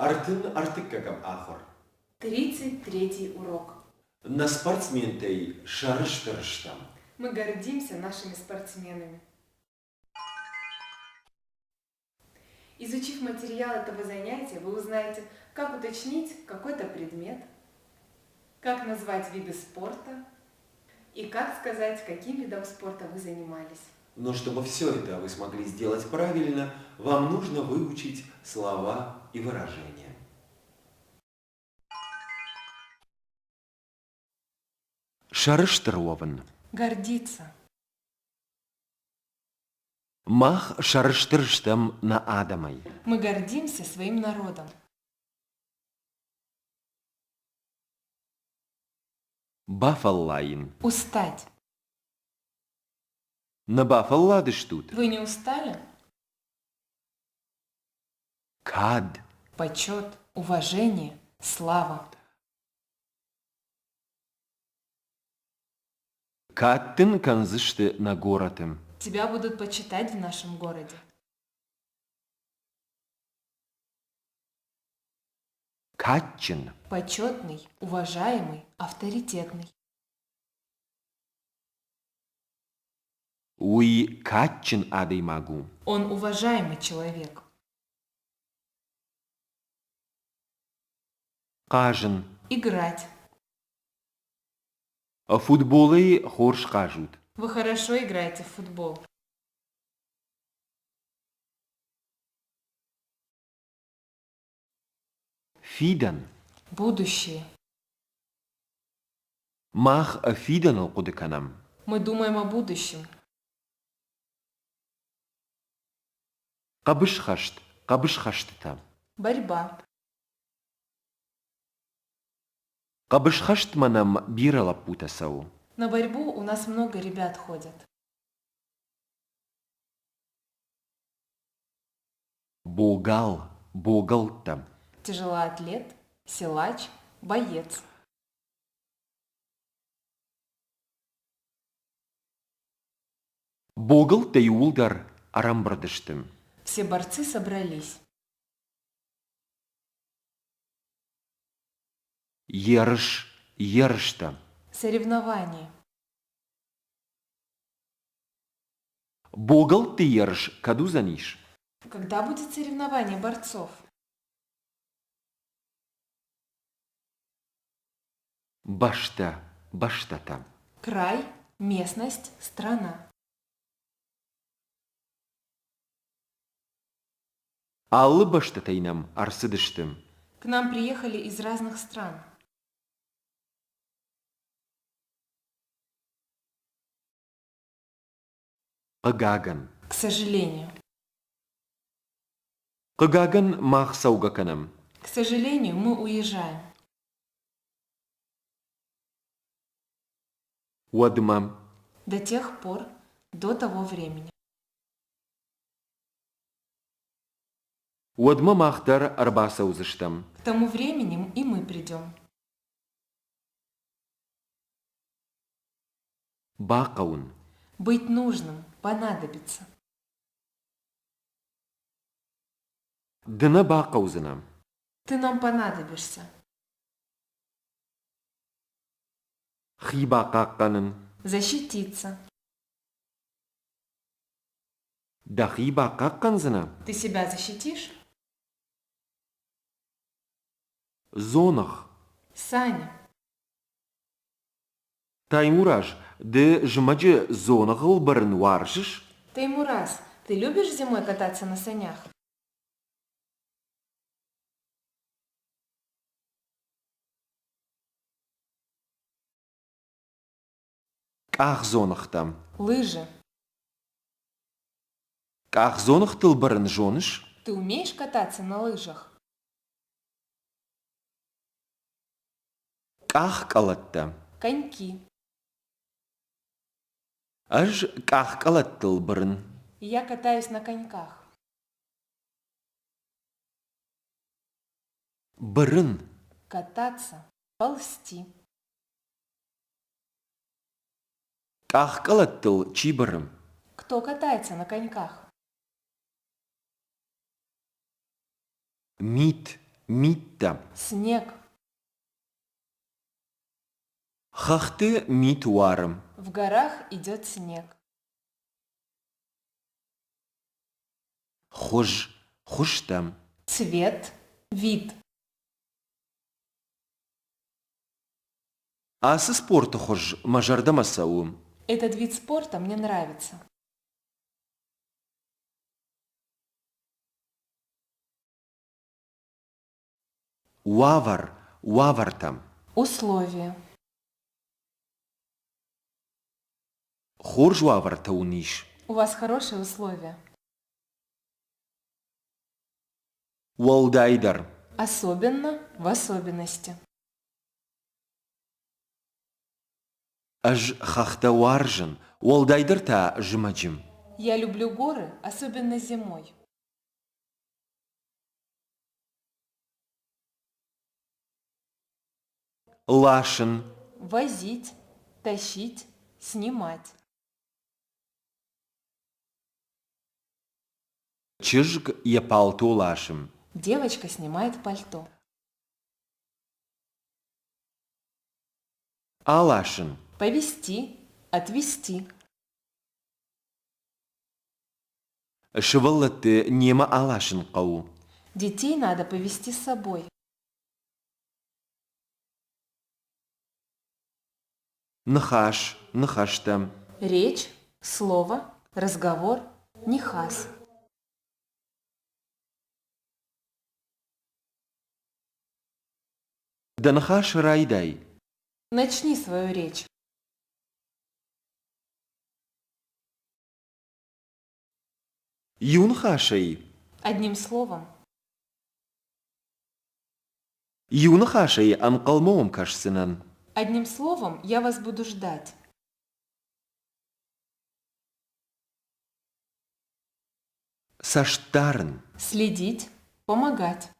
Ӕртын ӕртыккӕгӕм ахуыр. 33-й урок. Нӕ спортсментӕй сӕрыстыр стӕм. Мы гордимся нашими спортсменами. Изучив материал этого занятия, вы узнаете, как уточнить какой-то предмет, как назвать виды спорта и как сказать, каким видом спорта вы занимались. Но чтобы все это вы смогли сделать правильно, вам нужно выучить слова и выражения. Сӕрыстыр уӕвын. Гордиться. Мах сӕрыстыр стӕм нӕ адӕмӕй. Мы гордимся своим народом. Бафӕллайын. Устать. Нӕ бафӕлладыстут? Вы не устали? Кад. Почет, уважение, слава. Кад дын кӕндзысты нӕ горӕты. Тебя будут почитать в нашем городе. Кадджын. Почетный, уважаемый, авторитетный. Уый кадджын адӕймаг у. Он уважаемый человек. Хъазын. Играть. Футболӕй хорз хъазут. Вы хорошо играете в футбол. Фидӕн. Будущее. Мах фидӕныл хъуыды кӕнӕм. Мы думаем о будущем. Хъӕбысхӕст, хъӕбысхӕстытӕ. Борьба. Хъӕбысхӕстмӕ нӕм бирӕ лӕппутӕ цӕуы. На борьбу у нас много ребят ходят. Богал, богӕлттӕ. Тяжелоатлет, силач, боец. Богӕлттӕ иууылдӕр ӕрӕмбырд сты. Все борцы собрались. Ерыс, ерыстӕ. Соревнования. Богӕлтты ерыс кӕд уыдзӕнис? Когда будет соревнование борцов? Бӕстӕ, бӕстӕтӕ. Край, местность, страна. Алы бӕстӕтӕй нӕм ӕрцыдысты. К нам приехали из разных стран. Хъыгагӕн. К сожалению. Хъыгагӕн, мах цӕугӕ кӕнӕм. К сожалению, мы уезжаем. Уӕдмӕ. До тех пор, до того времени. Уӕдмӕ мах дӕр ӕрбацӕудзыстӕм. К тому времени и мы придем. Бахъӕуын. Быть нужным, понадобиться. Ды нӕ бахъӕудзынӕ. Ты нам понадобишься. Хи бахъахъхъӕнын. Защититься. Дӕхи бахъахъхъӕндзынӕ? Ты себя защитишь? Дзоныгъ. Саня. Таймураз, ды зымӕджы дзоныгъыл бырын уарзыс? Таймураз, ты любишь зимой кататься на санях? Къахдзоныгътӕ. Лыжи. Къахдзоныгътыл бырын зоныс? Ты умеешь кататься на лыжах? Къахкъӕлӕттӕ. Коньки. Ӕз къахкъӕлӕттыл бырын. Я катаюсь на коньках. Бырын. Кататься, ползти. Къахкъӕлӕттыл чи быры? Кто катается на коньках? Мит. Миттӕ. Снег. Хӕхты мит уары. В горах идет снег. Хуыз, хуызтӕ. Цвет, вид. Ацы спорты хуыз мӕ зӕрдӕмӕ цӕуы. Этот вид спорта мне нравится. Уавӕр, уавӕртӕ. Условия. Хорз уавӕртӕ уын ис. У вас хорошие условия. Уӕлдайдӕр. Особенно, в особенности. Ӕз хӕхтӕ уарзын, уӕлдайдӕр та зымӕджы. Я люблю горы, особенно зимой. Ласын. Возить, тащить, снимать. Чызг йӕ палто ласы. Девочка снимает пальто. Аласын. Повести, отвести. Сывӕллӕтты немӕ аласын хъӕуы. Детей надо повести с собой. Ныхас, ныхӕстӕ. Речь, слово, разговор, нихас. Дӕ ныхас райдай. Начни свою речь. Иу ныхасӕй. Одним словом. Иу ныхасӕй ӕнхъӕлмӕ уӕм кӕсдзынӕн. Одним словом, я вас буду ждать. Цӕстдарын. Следить, помогать.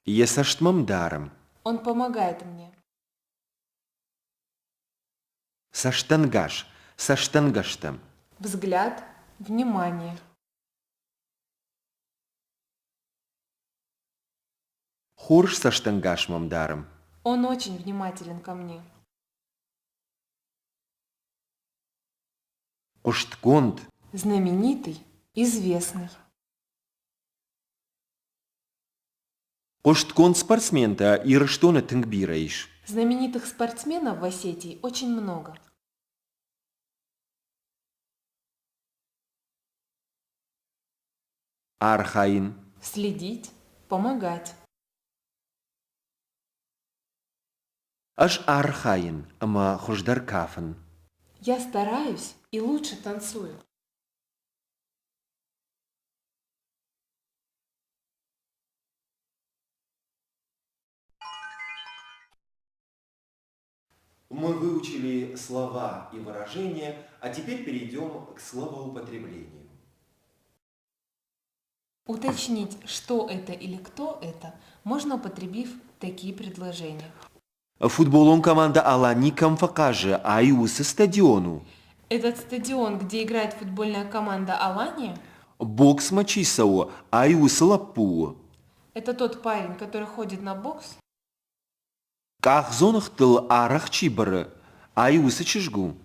Йӕ цӕст мӕм дары. Он помогает мне. Цӕстӕнгас, цӕстӕнгӕстӕ. Взгляд, внимание. Хорз цӕстӕнгас мӕм дары. Он очень внимателен ко мне. Хъуыстгонд. Знаменитый, известный. Хъуыстгонд спортсментӕ Ирыстоны тынг бирӕ ис. Знаменитых спортсменов в Осетии очень много. Архайын. Следить, помогать. Ӕз архайын ӕмӕ хуыздӕр кафын. Я стараюсь и лучше танцую. Мы выучили слова и выражения, а теперь перейдем к словоупотреблению. Уточнить, что это или кто это, можно употребив такие предложения. Футболон командӕ Алани кӕм фӕхъазы, ай уыцы стадион у? Этот стадион, где играет футбольная команда Алания? Боксмӕ чи цӕуы, ай уыцы лӕппу у? Это тот парень, который ходит на бокс? Къахдзоныгътыл арӕх чи быры, ай уыцы чызг у?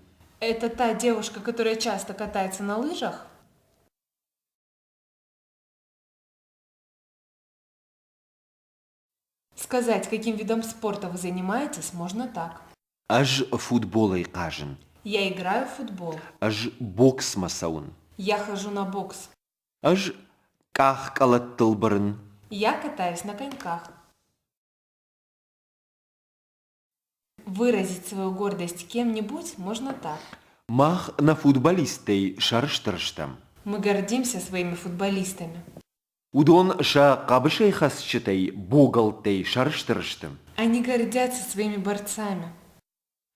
Это та девушка, которая часто катается на лыжах? Сказать, каким видом спорта вы занимаетесь, можно так. Ӕз футболӕй хъазын. Я играю в футбол. Ӕз боксмӕ цӕуын. Я хожу на бокс. Ӕз къахкъӕлӕттыл бырын. Я катаюсь на коньках. Выразить свою гордость кем-нибудь можно так. Мах нӕ футболисттӕй сӕрыстыр стӕм. Мы гордимся своими футболистами. Уыдон сӕ хъӕбысӕйхӕцджытӕй, богӕлттӕй сӕрыстыр сты. Они гордятся своими борцами.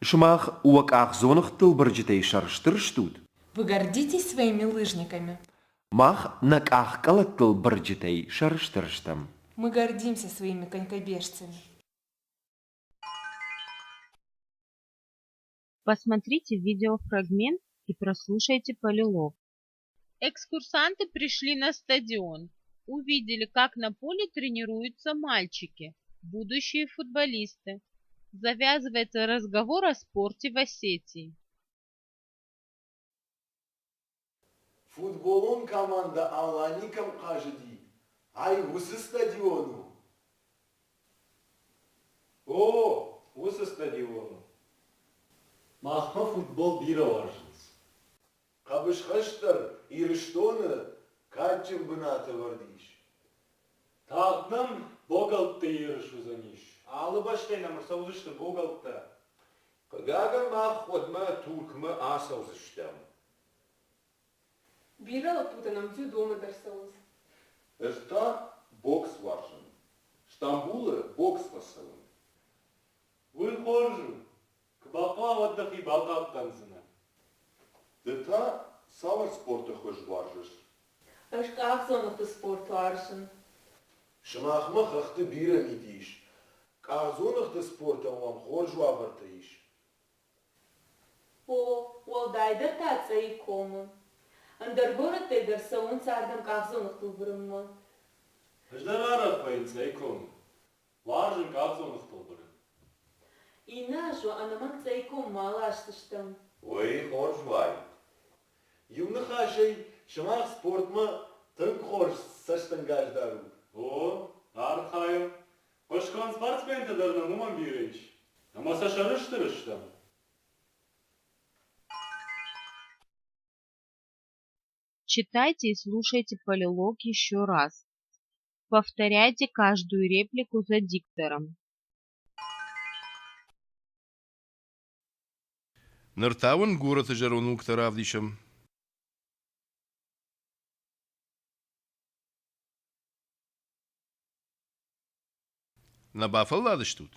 Сымах уӕ къахдзоныгътыл бырджытӕй сӕрыстыр стут? Вы гордитесь своими лыжниками? Мах нӕ къахкъӕлӕттыл бырджытӕй сӕрыстыр стӕм. Мы гордимся своими конькобежцами. Посмотрите видеофрагмент и прослушайте полилог. Экскурсанты пришли на стадион. Увидели, как на поле тренируются мальчики, будущие футболисты. Завязывается разговор о спорте в Осетии. Футболон командӕ Алани кӕм хъазыди, ай уыцы стадион у? О, уыцы стадион у. Махмӕ футбол бирӕ уарзынц. Хъӕбысхӕст дӕр Ирыстоны кадджын бынаты ӕвӕрд ис. Тагъд нӕм богӕлтты ерыс уыдзӕнис. Алы бӕстӕй нӕм ӕрцӕудзысты богӕлттӕ. Хъыгагӕн, мах уӕдмӕ Туркмӕ ацӕудзыстӕм. Бирӕ лӕппутӕ нӕм дзюдомӕ дӕр цӕуынц. Ӕз та бокс уарзын. Стамбулы боксмӕ цӕуын. Уый хорз у. Куы бахъӕуа, уӕд дӕхи бахъахъхъӕндзынӕ. Ды та цавӕр спорты хуыз уарзыс? Ӕз къахдзоныгъты спорт уарзын. Сымахмӕ хӕхты бирӕ мит ис. Къахдзоныгъты спортӕн уӕм хорз уавӕртӕ ис. О, уӕлдайдӕр та Цъӕйы комы. Ӕндӕр горӕттӕй дӕр цӕуынц ардӕм къахдзоныгътыл бырынмӕ. Ӕз дӕр арӕх вӕййын Цъӕйы комы. Уарзын къахдзоныгътыл бырын. Иннӕ аз уӕ ӕнӕмӕнг Цъӕйы коммӕ аласдзыстӕм. Уый хорз уаид. Иу ныхасӕй, сымах спортмӕ тынг хорз цӕстӕнгас дарут. О, архайӕм. Хъуыстгонд спортсментӕ дӕр нӕм уымӕн бирӕ ис. Ӕмӕ сӕ сӕрыстыр стӕм. Читайте и слушайте полилог еще раз. Повторяйте каждую реплику за диктором. Ныр та уын горӕты зӕронд уынгтӕ равдисӕм. Нӕ бафӕлладыстут?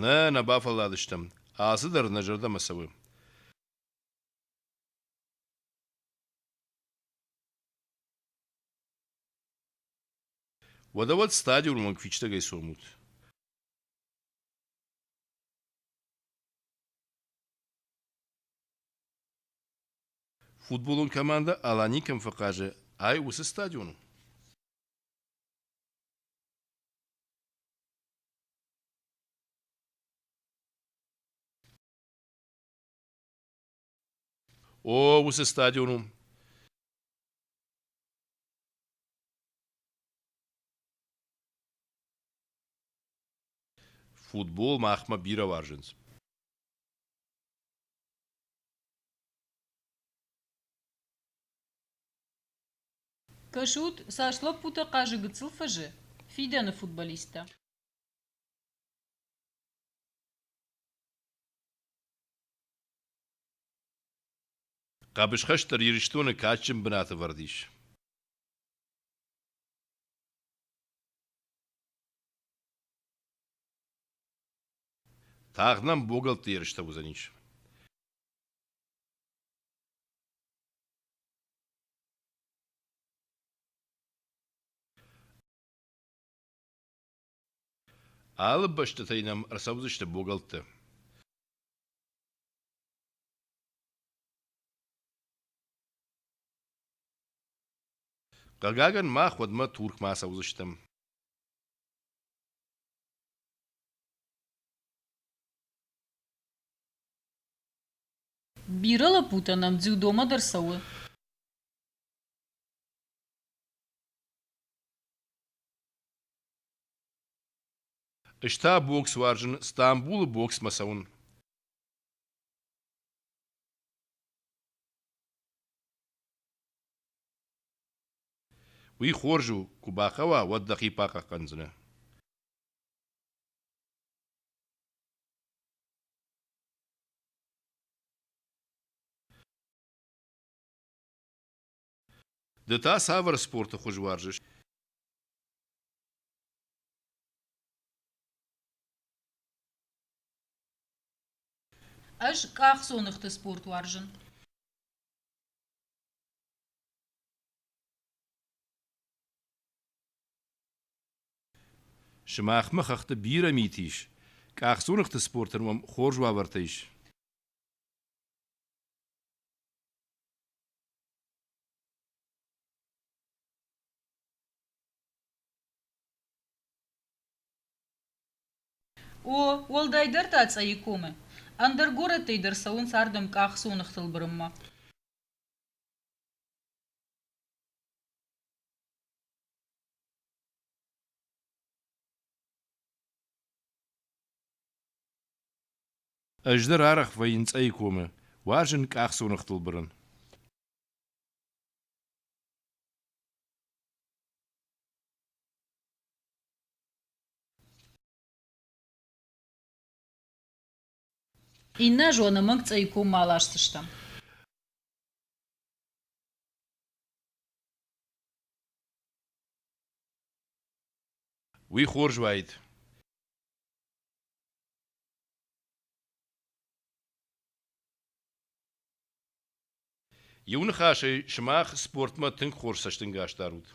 Нӕ, нӕ бафӕлладыстӕм. Ацы дӕр нӕ зӕрдӕмӕ цӕуы. Уӕдӕ уӕд стадионы онг фистӕгӕй цомут. Футболон командӕ Алани кӕм фӕхъазы, ай уыцы стадион у? О, уыцы стадион у. Футбол махмӕ бирӕ уарзынц. Кӕсут, цас лӕппутӕ хъазы гыццыл фӕзы, фидӕны футболисттӕ. Хъӕбысхӕст дӕр Ирыстоны кадджын бынаты ӕвӕрд ис. Тагъд нӕм богӕлтты ерыстӕ уыдзӕнис. Алы бӕстӕтӕй нӕм ӕрцӕудзысты богӕлттӕ. Хъыгагӕн, мах уӕдмӕ Туркмӕ ацӕудзыстӕм. Бирӕ лӕппутӕ нӕм дзюдомӕ дӕр цӕуы. Ӕз та бокс уарзын, Стамбулы боксмӕ цӕуын. Уый хорз у, куы бахъӕуа, уӕд дӕхи бахъахъхъӕндзынӕ. Ды та цавӕр спорты хуыз уарзыс? Ӕз къахдзоныгъты спорт уарзын. Сымахмӕ хӕхты бирӕ мит ис. Къахдзоныгъты спортӕн уӕм хорз уавӕртӕ ис. О, уӕлдайдӕр та Цъӕйы комы. Ӕндӕр горӕттӕй дӕр цӕуынц ардӕм къахдзоныгътыл бырынмӕ. Ӕз дӕр арӕх вӕййын Цъӕйы комы, уарзын къахдзоныгътыл бырын. Иннӕ аз ӕнӕмӕнг Цъӕйы коммӕ аласдзыстӕм. Уый хорз уаид. Иу ныхасӕй, сымах спортмӕ тынг хорз цӕстӕнгас дарут.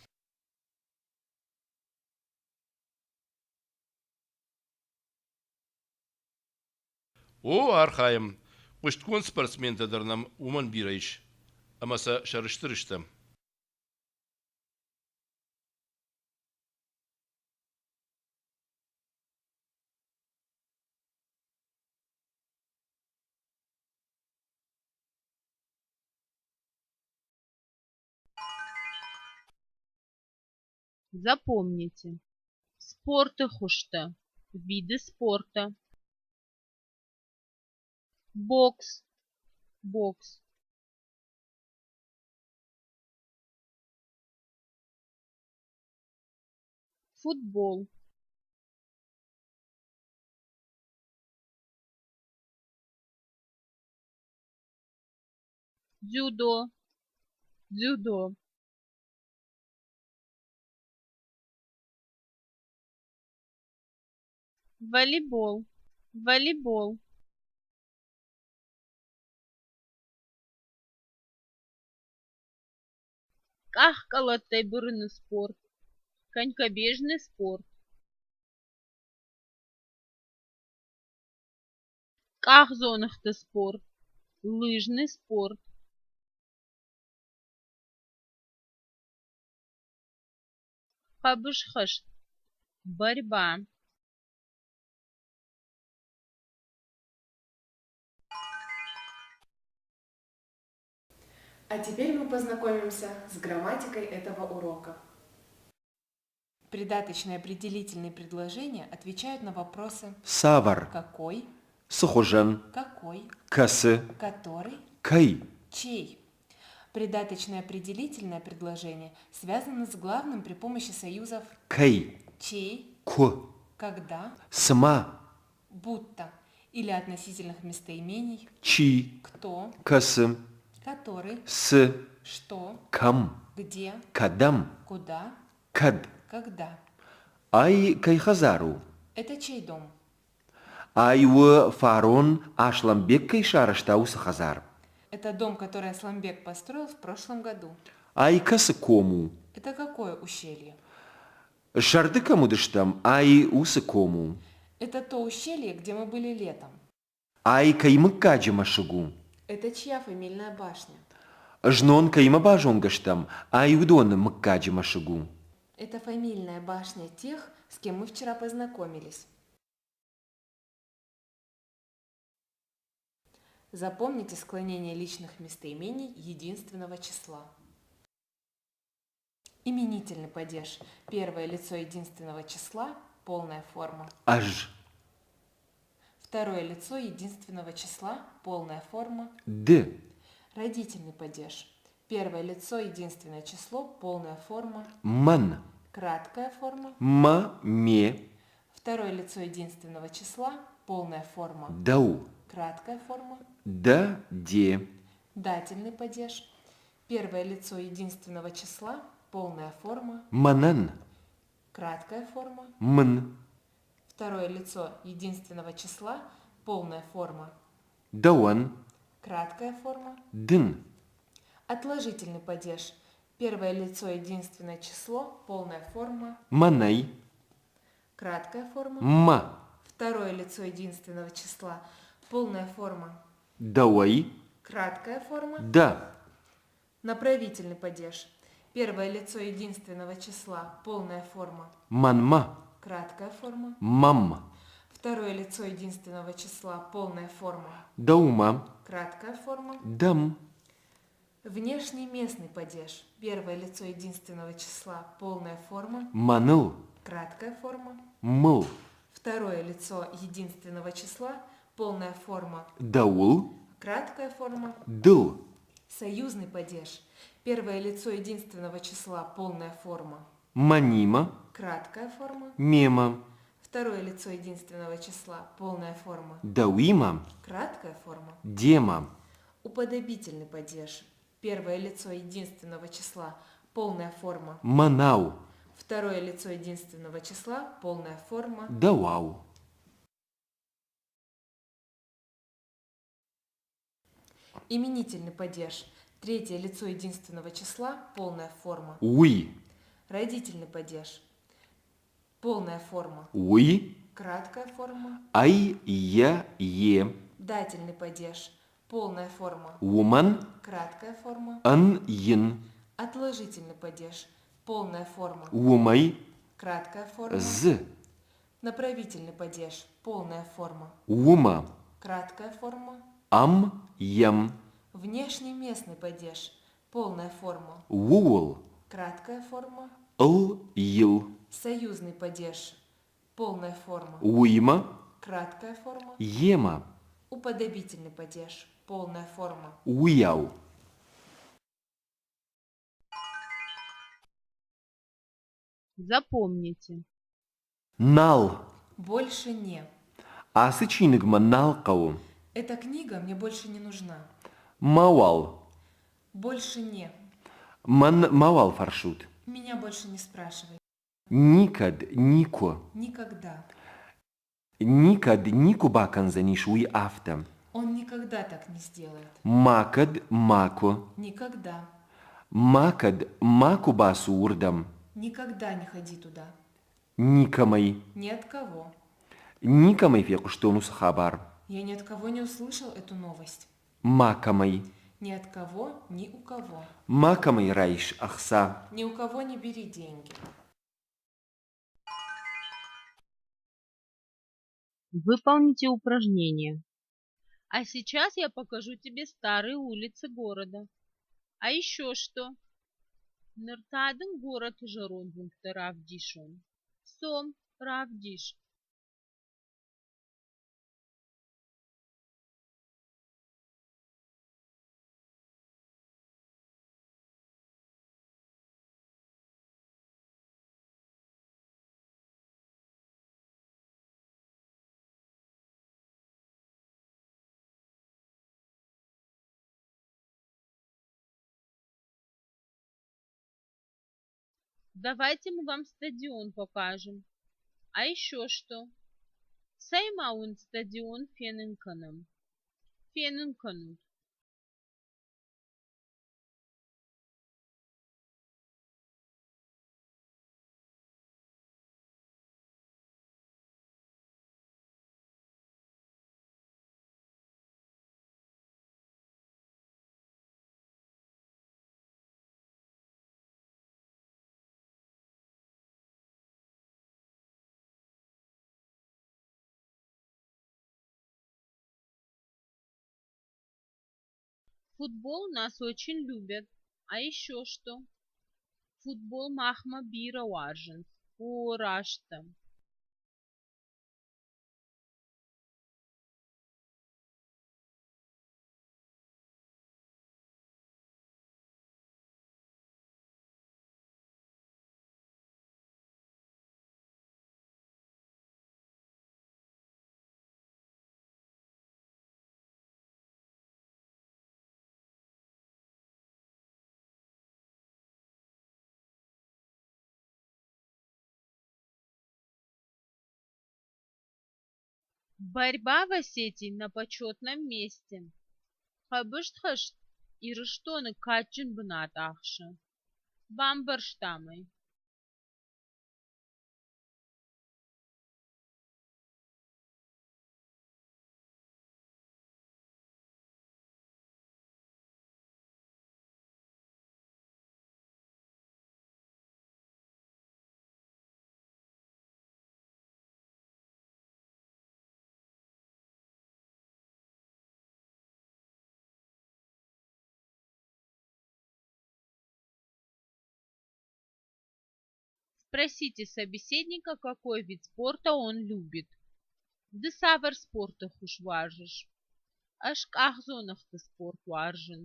О, архайӕм. Хъуыстгонд спортсментӕ дӕр нӕм уымӕн бирӕ ис, ӕмӕ сӕ сӕрыстыр стӕм. Запомните, спорты хуызтӕ, виды спорта. Бокс, бокс. Футбол. Дзюдо, дзюдо. Волейбол, волейбол. Къахкъӕлӕттӕй бырыны спорт, конькобежный спорт. Къахдзоныгъты спорт, лыжный спорт. Хъӕбысхӕст, борьба. А теперь мы познакомимся с грамматикой этого урока. Придаточные определительные предложения отвечают на вопросы Цавӕр? Какой? Цы хуызӕн? Какой? Кӕцы? Который? Кӕй? Чей? Придаточное определительное предложение связано с главным при помощи союзов Кӕй? Чей? Куы? Когда? Цыма? Будто или относительных местоимений Чи? Кто? Кӕцы? Который? Цы? Что? Кӕм? Где? Кӕдӕм? Куда? Кӕд? Когда? Ай кӕй хӕдзар у? Это чей дом? Ай у фарон Аслӕнбег кӕй сарӕзта, уыцы хӕдзар. Это дом, который Асланбек построил в прошлом году. Ай кӕцы ком у? Это какое ущелье? Сӕрды кӕм уыдыстӕм, ай уыцы ком у. Это то ущелье, где мы были летом. Ай кӕй мыггаджы мӕсыг у? Это чья фамильная башня? Знон кӕимӕ базонгӕ стӕм, ай уыдоны мыггаджы мӕсыг у. Это фамильная башня тех, с кем мы вчера познакомились. Запомните склонение личных местоимений единственного числа. Именительный падеж. Первое лицо единственного числа – полная форма. Ӕз. Второе лицо единственного числа – полная форма. Ды. Родительный падеж. Первое лицо единственное число – полная форма. Мӕн. Краткая форма. Мӕ, ме. Второе лицо единственного числа – полная форма. Дӕу. Краткая форма. Дӕ, де. Дательный падеж. Первое лицо единственного числа – полная форма. Мӕнӕн. Краткая форма. Мын. Второе лицо единственного числа – полная форма. Дӕуӕн. Краткая форма. Дын. Отложительный падеж. Первое лицо единственное число, полная форма. Мӕнӕй. Краткая форма. Мӕ. Второе лицо единственного числа, полная форма. Дӕуӕй. Краткая форма. Дӕ. Направительный падеж. Первое лицо единственного числа, полная форма. Мӕнмӕ. Краткая форма. Мӕм. Второе лицо единственного числа – полная форма. Дӕумӕ. Краткая форма. Дӕм. Внешний местный падеж. Первое лицо единственного числа – полная форма. Мӕныл. Краткая форма. Мыл. Второе лицо единственного числа – полная форма. Дӕуыл. Краткая форма. Дыл. Союзный падеж. Первое лицо единственного числа – полная форма. Мӕнимӕ. Краткая форма. Мемӕ. Второе лицо единственного числа – полная форма. Дӕуимӕ. Краткая форма. Демӕ. Уподобительный падеж. Первое лицо единственного числа – полная форма. Мӕнау. Второе лицо единственного числа – полная форма. Дӕуау. Именительный падеж. Третье лицо единственного числа – полная форма. Уый. Родительный падеж. Полная форма. Уый. Краткая форма. Ӕй, йӕ, йе. Дательный падеж. Полная форма. Уымӕн. Краткая форма. Ын, йын. Отложительный падеж. Полная форма. Уымӕй. Краткая форма. З. Направительный падеж. Полная форма. Уымӕ. Краткая форма. Ӕм, йӕм. Внешний местный падеж. Полная форма. Ууыл. Краткая форма. Ыл, йыл. Союзный падеж. Полная форма. Уыимӕ. Краткая форма. Йемӕ. Уподобительный падеж. Полная форма. Уыйау. Запомните. Нал. Больше не. Ацы чиныг мӕ нал хъӕуы. Эта книга мне больше не нужна. Мауал. Больше не. Мӕн мауал фӕрсут. Меня больше не спрашивай. Никӕд, никуы. Никогда. Никӕд никуы бакӕндзӕнис уый афтӕ. Он никогда так не сделает. Макӕд, макуы. Никогда. Макӕд, макуы бацу уырдӕм. Никогда не ходи туда. Никӕмӕй. Ни от кого. Никӕмӕй фехъуыстон уыцы хабар. Я ни от кого не услышал эту новость. Макӕмӕй. Ни от кого, ни у кого. Макӕмӕй райс ӕхца. Ни у кого не бери деньги. Выполните упражнение. А сейчас я покажу тебе старые улицы города. А еще что? Ныр та дын горӕты зӕронд уынгтӕ равдисон. Цом, равдис. Давайте мы вам стадион покажем. А еще что? Цӕй-ма уын стадион фенын кӕнӕм. Фенын кӕнут. Футбол у нас очень любят. А еще что? Футбол махмӕ бирӕ уарзынц. О, раст дӕ. Борьба в Осетии на почетном месте. Хъӕбысхӕст Ирыстоны кадджын бынат ахсы. Бамбӕрстам ӕй. Спросите собеседника, какой вид спорта он любит. Ды цавӕр спорты хуыз уарзыс? Ӕз къахдзоныгъты спорт уарзын.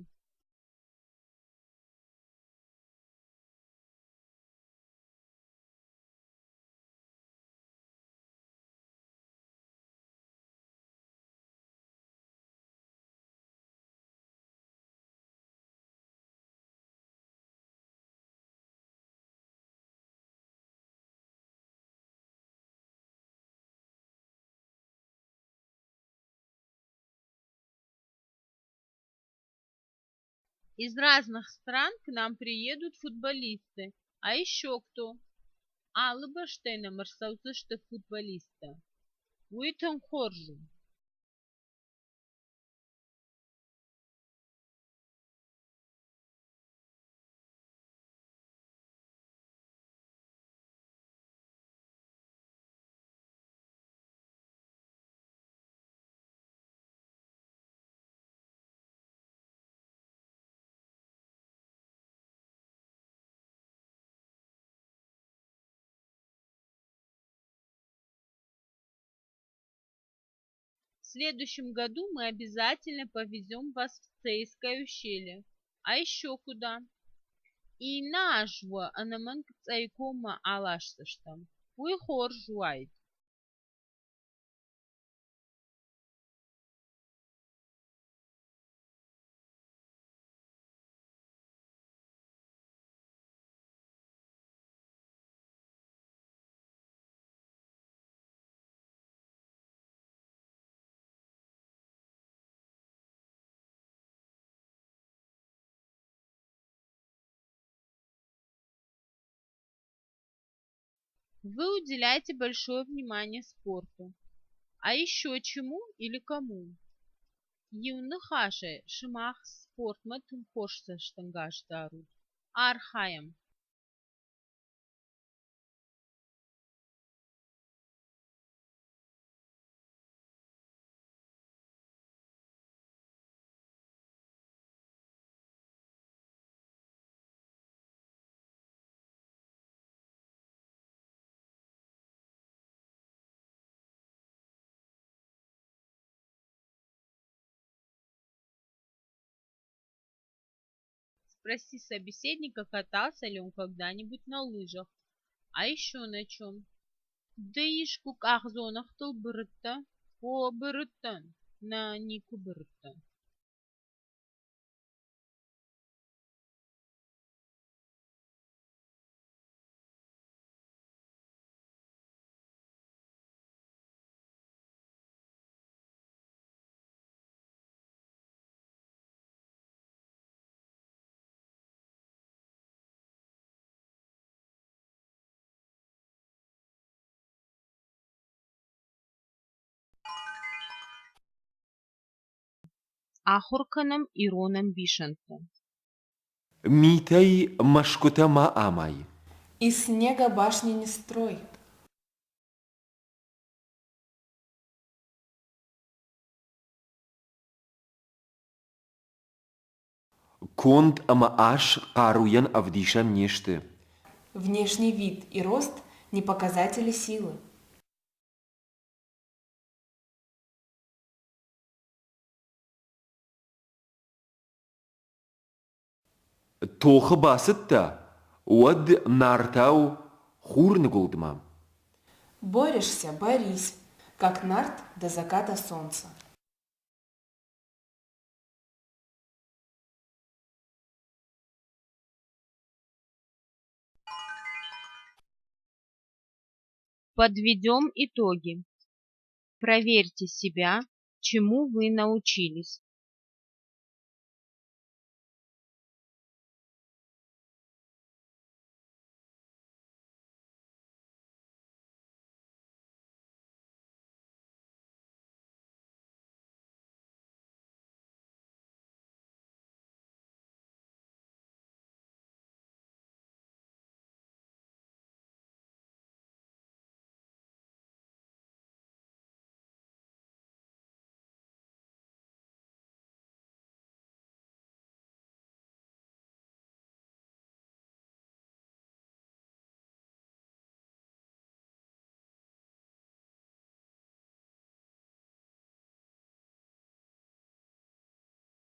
Из разных стран к нам приедут футболисты. А еще кто? Алы бӕстӕй нӕм ӕрцӕудзысты футболисттӕ. Уый тынг хорз у. В следующем году мы обязательно повезем вас в Цейское ущелье. А еще куда? Иннӕ аз уӕ ӕнӕмӕнг Цъӕйы коммӕ аласдзыстӕм. Уый хорз уаид. Вы уделяете большое внимание спорту. А еще чему или кому? Иу ныхасӕй, сымах спортмӕ тынг хорз цӕстӕнгас дарут. Архайӕм. Спроси собеседника, катался ли он когда-нибудь на лыжах. А еще на чем? Ды искуы къахдзоныгътыл бырыдтӕ? О, бырыдтӕн. Нӕ, никуы бырыдтӕн. Ахуыр кӕнӕм ирон ӕмбисӕндтӕ. Митӕй мӕсгуытӕ ма амай. Из снега башни не строй. Конд ӕмӕ ас хъаруйӕн ӕвдисӕн не сты. Внешний вид и рост не показатели силы. Тохы бацыдтӕ, уӕд Нартау хурныгуылдмӕ. Борешься – борись, как нарт до заката солнца. Подведем итоги. Проверьте себя, чему вы научились.